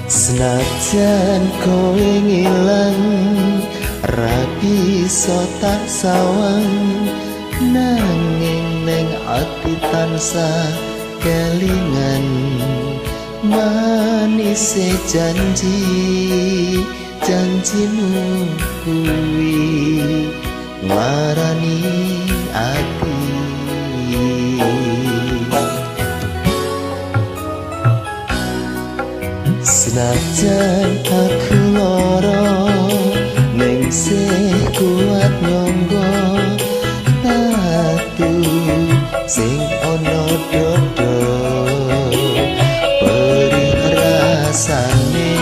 Senajan kowe ngilang, ra bisa tak sawang, nanging neng ati tansah kelingan manise janji janjimu kuwi nglarani ati. Senajan aku lara, ning sih kuat nyangga tatu sing ana dodo perih rasane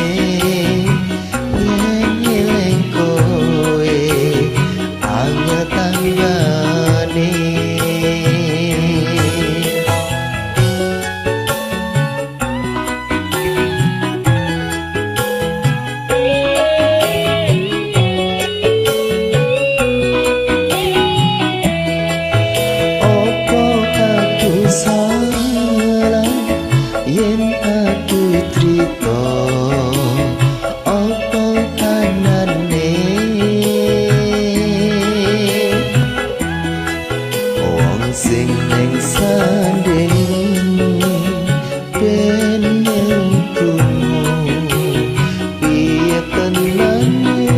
yen ngeling kowe angel tanggane. Opo aku salah yen aku crita opo anane wong sing ning sanding ben melu krungu piye tenane.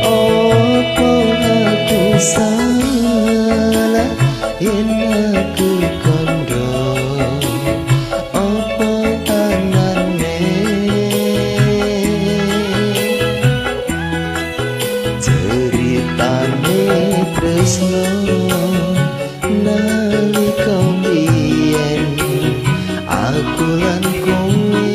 Opo aku salah yen aku kandha opo anane ceritane tresno nalika biyen aku lan kowe.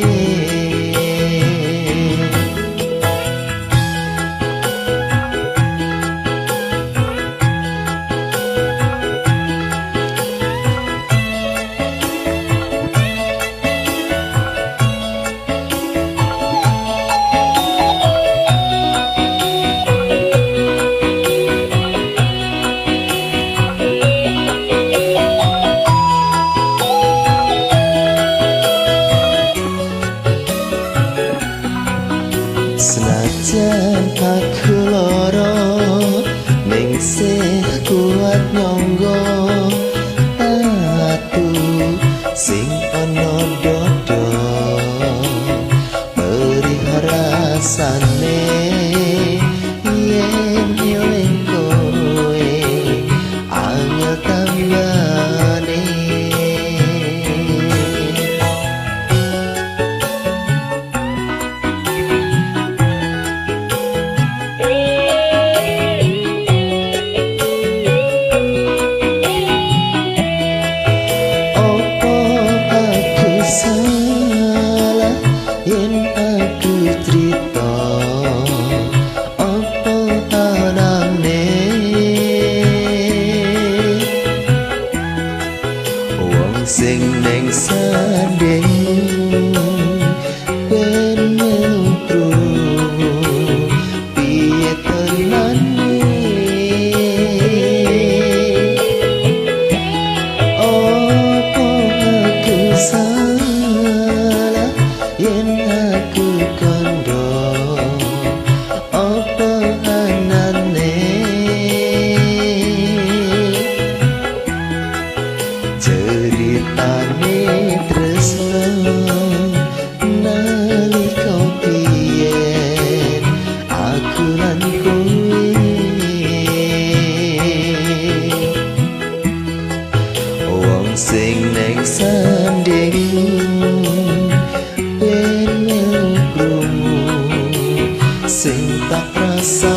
Senajan aku lara, ning sih kuat nyangga tatu sing ana dodo perih rasane yen ngeling kowe angel tambane. Opo aku salah yen aku crita opo anane wong sing ning sanding ben melu krungu piye tenane. Opo aku salah yen aku kandha opo anane ceritane tresno nalika biyen aku lan kowe. Wong sing ning sanding ben melu krungu sing tak rasakno.